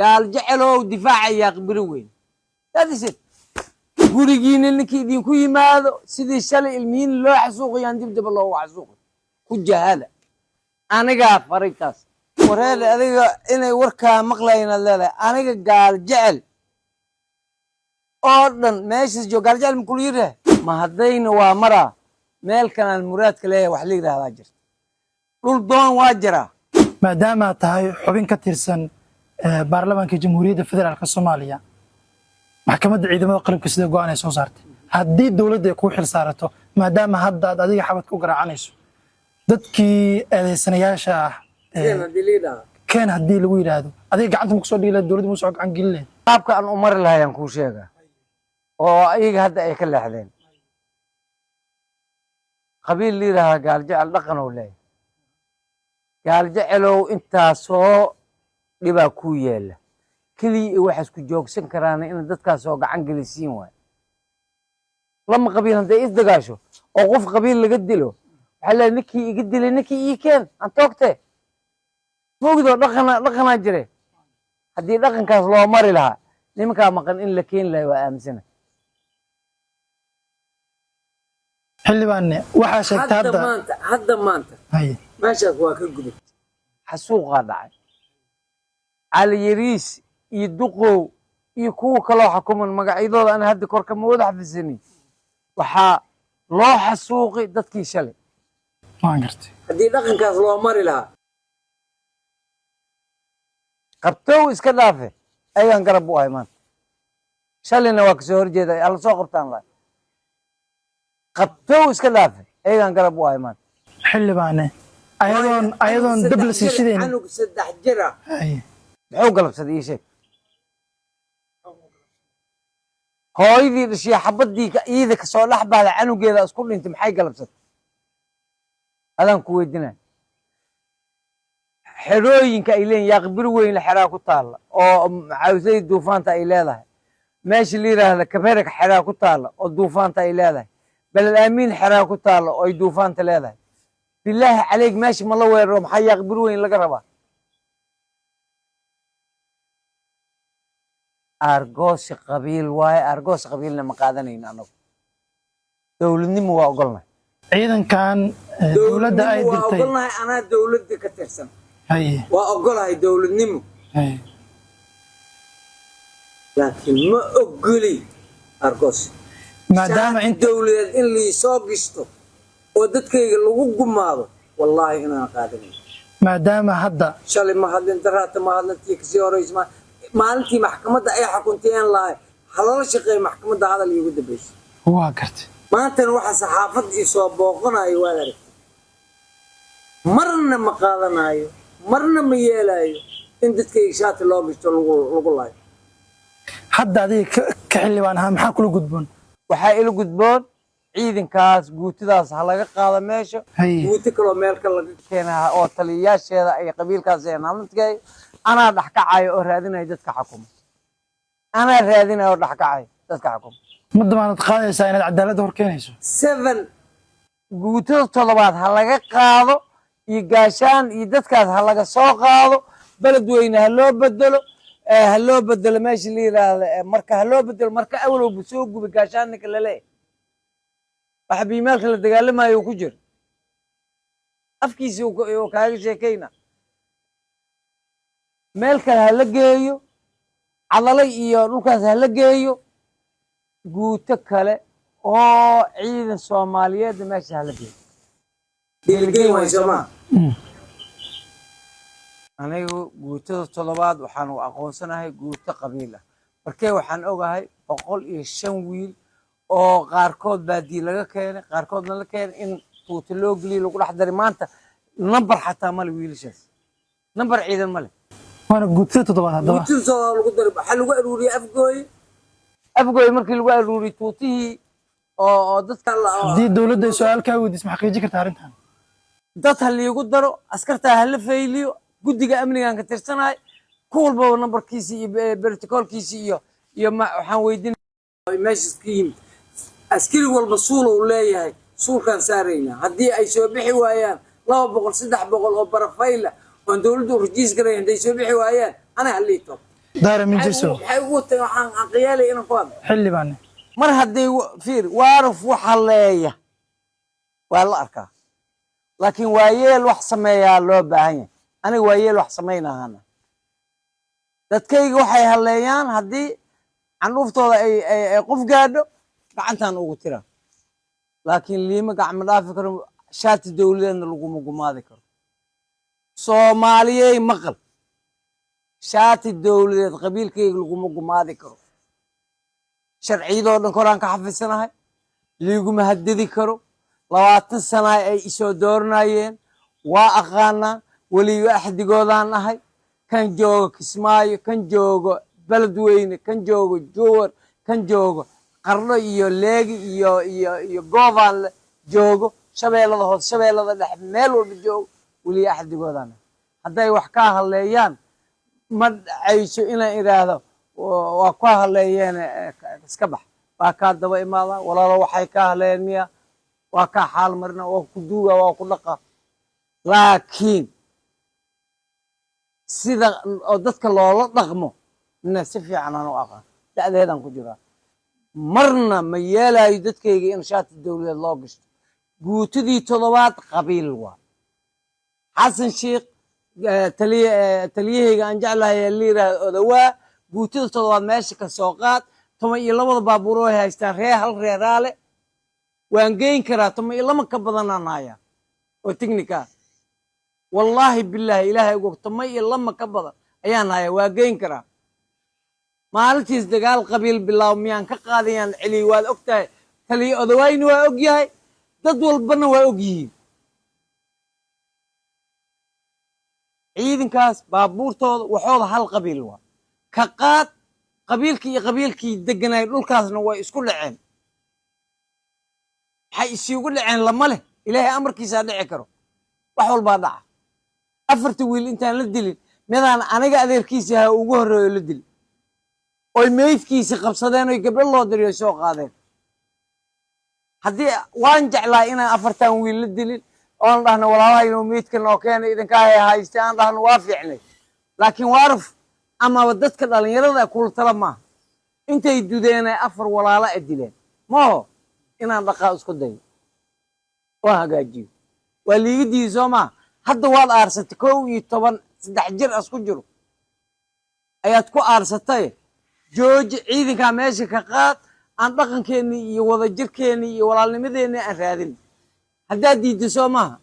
Gaal Jecelow, difaaca Yaaqbiri Weyn. That is it. Gurigiina ninkii idinku yimaado, sidii shalay ilmihiin loo xasuuqayaan dib daba loogu xasuuqay ku jahada. Anigaa farintaas wareere. Adiga inay warkaa maqlayin aad leedahay. Aniga Gaal Jecel oo dhan meeshaas joog, Gaal Jecel makula yiraah ma haddayna waa maraa. Meel kalaan muraadka leeyahay wax la yidhaahdaa jirta. Dhul doon waa jiraa. Maadaama aad tahay xubin ka tirsan baarlamaanka Jamhuuriyadda Federaalka Soomaaliya, maxkamadda ciidamada qalabka sida go'aan ay soo saartay, haddii dowladda ay kuu xil saarato, maadaama hadda aad adiga xabadka u garaacanayso dadkii eedeysanayaasha ah, keen haddii lagu yidhaahdo, adiga gacanta ma kusoo dhigi lahayd? Dowladda ma soo gacan gelin lahayd? Qaabka aan u mari lahayaan kuu sheega oo ayaga hadda ay ka leexdeen. Qabiil la yidhaahdaa Gaal Jecel dhaqan oo leeyahay. Gaal Jecelow, intaasoo dhibaa kuu yeela, keliya i waxaas ku joogsan karaan in dadkaas oo gacan gelisiin waay. Lama qabiil hadday isdagaasho oo qof qabiil laga dilo, waxaa leeyahay, "Ninkii iga dilay, ninkii ii keen aan toogte." Mogdo dhaqana dhaqanaa jire. Haddii dhaqankaas loo mari lahaa, nimankaa maqan in la keeni lahay waa aaminsana. Xildhibaanne, waxaa sheegtay hadda hadda maanta, hadda maanta haye meeshaas waa ka gudub. Xasuuqaa dhacay. Cali Yariis iyo Duqow iyo kuwa kaloo xukuman, magacyadooda ana hadda kor kama wada xafisanin, waxaa loo xasuuqay dadkii shalay. Waan gartay. Haddii dhaqankaas loo mari lahaa, qabtow iska dhaafe, ayagaan garab u ahay maanta. Shalayna waa kasoo horjeeda, alla soo qabtaan lahay. Qabtow iska dhaafe, ayagaan garab u ahay maanta. Xildhibaane, ayadoon dab la sii shidaynin, Canug 3 jir ah haye muxuu galabsaday? Ii sheeg. Hooyadii dhashay xabadii iida kasoo dhex baxda canugeeda isku dhintay, maxay galabsatay? Adaan ku weydinaya. Xerooyinka ay leeyihin, Yaaqbir Weyn xeraa ku taalla oo maxaawisadii duufaanta ay leedahay. Meesha la yidhaahda Kaberek xeraa ku taalla oo duufaanta ay leedahay. Beled Aamiin xeraa ku taalla oo ay duufaanta leedahay. Bilaahi caleyk, meesha ma la weeraro? Maxaa Yaaqbir Weyn laga rabaa? Aargoosi qabiil waaye. Aargoosi qabiilna ma qaadanayno anagu. Dowladnimo waa ogolnahay. Ciidankan dowladda ay waa dirtay ogolnahay. Anaa dowladda ka tirsan. Waa ogolahay dowladnimo, laakiin ma ogoli aargoosi. Maadaama shaati inta dowladeed in liisoo gisto oo dadkayga lagu gumaado, wallaahi inaan qaadanayn. Maadaama hadda Shalay ma hadlin, daraata ma hadlin, tii kasii horeysa ma maalintii maxkamadda ay xukuntay lahay halala shaqeeyo maxkamadda, hadal iigu dambeysay. Waa gartay. Maantana waxa saxaafadda ii soo booqanayo waad aragtay. Marna ma qaadanayo, marna ma yeelayo in dadkayga shaati loo gishto lagu laayo. Hadda adiga ka xildhibaan ahaan maxaa kula gudboon? Waxaa ila gudboon ciidankaas guutidaas ha laga qaado meesha. Guuti kaloo meel kale laga keenaa oo taliyayaasheeda ay qabiilkaas haladkeeyo. Anaa dhexkacayo oo raadinayo dadka xukuma. Anaa raadinayo oo dhexkacayo dadka xukuma. Ma damaanad qaadaysaa inaad cadaaladda hor keenayso? Seven, guutada toddobaad ha laga qaado iyo Gaashaan iyo dadkaas ha laga soo qaado. Beledweyne ha loo bedelo, ha loo bedelo meesha la yiraahdo, marka ha loo bedelo. Marka awalowba soo gubay Gaashaan ninka laleeyahay, waxa biimaalka la dagaalamayo ku jiro, afkiisa uu kaaga sheekayna. Meel kale ha la geeyo, Cadalay iyo dhulkaas ha la geeyo. Guuto kale oo ciidan Soomaaliyeedna meesha hala geeyo. Dhiirigelin waay soomaa. Anigu guutada toddobaad waxaan u aqoonsanahay guuto qabiil ah. Markee waxaan ogahay 105 wiil oo qaarkood baadiye laga keenay, qaarkoodna la keenay, in tuuta loo geliyo, lagu dhex daray. Maanta nambar xataa male wiilashaas, nambar ciidan male. Waana guutada toddobaad haddaba. Guutada toddobaad lagu daray waxaa lagu aruuriyey Afgooye. Afgooye markii lagu aruuriyey tuutihii oo dadka Haddii dowladda ay su-aal kaa weydiis, ma xaqiijin kartaa arrintan? Dad ha liigu daro, askartaa ha la fayliyo. Guddiga amnigan ka tirsanahay, ku walbaba nambarkiisi iyo brotocoolkiisi iyo waxaan weydiin meeshaas ka yimid. Askari walba suul uu leeyahay, suulkaan saaraynaa. Haddii ay soo bixi waayaan 200, 300 oo barafayla oon dowladdu u rajiis garayn, hadday soo bixi waayaan, ana ha liito. Daara Minjiso. Waxay ugu tahay waxaan aan qiyaalay inaan ku hadlo. Xildhibaane. Mar hadday fiir waaruf waxa leeya waa la arkaa, laakiin waayeel wax sameeyaa loo baahan yahay. Aniga waayeel wax samaynahana dadkayga waxay haleeyaan haddii candhuuftooda ay qof gaadho gacantan ugu tira, laakiin liima gacmo dhaafi karo, shaati dowladeedna laguma gumaadi karo. Soomaaliyey maqal, shaati dowladeed qabiilkayga laguma gumaadi karo. Sharciyadoo dhan koraan ka xafidsanahay, liiguma hadidi karo. 20 sana ay isoo dooranayeen, waa aqaanaa, weliyo axdigoodaan ahay. Kan joogo Kismaayo, kan joogo Beledweyne, kan joogo Jowar, kan joogo Qardho iyo Leegi iyo Goobaanle joogo, Shabeellada Hoose, Shabeellada Dhexe, meel walba joogo, weliyo axdigoodaan ahay. Hadday wax kaa hadleeyaan, ma dhacayso inaan idhaahdo waa ku hadleeyeen, iska bax. Waa kaa daba imaada, walaalo, waxay kaa hadleeyeen miya? Waa kaa xaal marina, waa ku duuga, waa ku dhaqa. Laakiin sida oo dadka loola dhaqmo na si fiican aan u aqaan, da'deedaan ku jiraa. Marna ma yeelayo dadkayga in shaati dowladeed loo gashto. Guutadii toddobaad qabiil waa Xasan Sheikh, taliyahayga aan jeclahay ee la yidhaahdo Odawaa. Guutada toddobaad meesha ka soo qaad, 12da baabuur oo ay haystaan ree hal reeraale waan geyn karaa, 12 ka badanaan hayaa oo technical ah. Wallaahi bilaahi, Ilaahay og, 12 ka badan ayaan hayaa, waa geyn karaa. Maalintiis dagaal qabiil bilaaw miyaan ka qaadayaan celiy? Waad og tahay, taliya Odawaayna waa og yahay, dad walbana waa og yihiin. Ciidankaas baabuurtooda waxooda hal qabiil waa ka qaad. Qabiilkii iyo qabiilkii deganay dhulkaasna way isku dhaceen. Waxay isugu dhaceen lama leh, Ilaahay amarkiisaa dhici karo, wax walbaa dhaca. Afarta wiil intaan la dilin, midaan aniga adeerkiisa ahaa ugu horreeyo la dili, oy meydkiisi qabsadeen, oy gabdho loo diriyo soo qaadeen. Haddii waan jeclaa inaan afartan wiil la dilin oon dhahno walaalahayno meydka noo keena, idinkaa hayste aan dhahno, waa fiicnay. Laakiin waaruf amaba dadka dhalinyarada kula tala maaha intay dudeenay afar walaalo a dileen maho inaan dhaqaa isku dayo oo hagaajiyo. Waa liiga diiday, soo maa? Hadda waad aarsatay, 11 saddex jir asku jiro ayaad ku aarsatay. Jooji, ciidankaa meesha ka qaad, aan dhaqankeennii iyo wadajirkeennii iyo walaalnimadeennii aan raadin. Haddaad diiddo, soo maaha?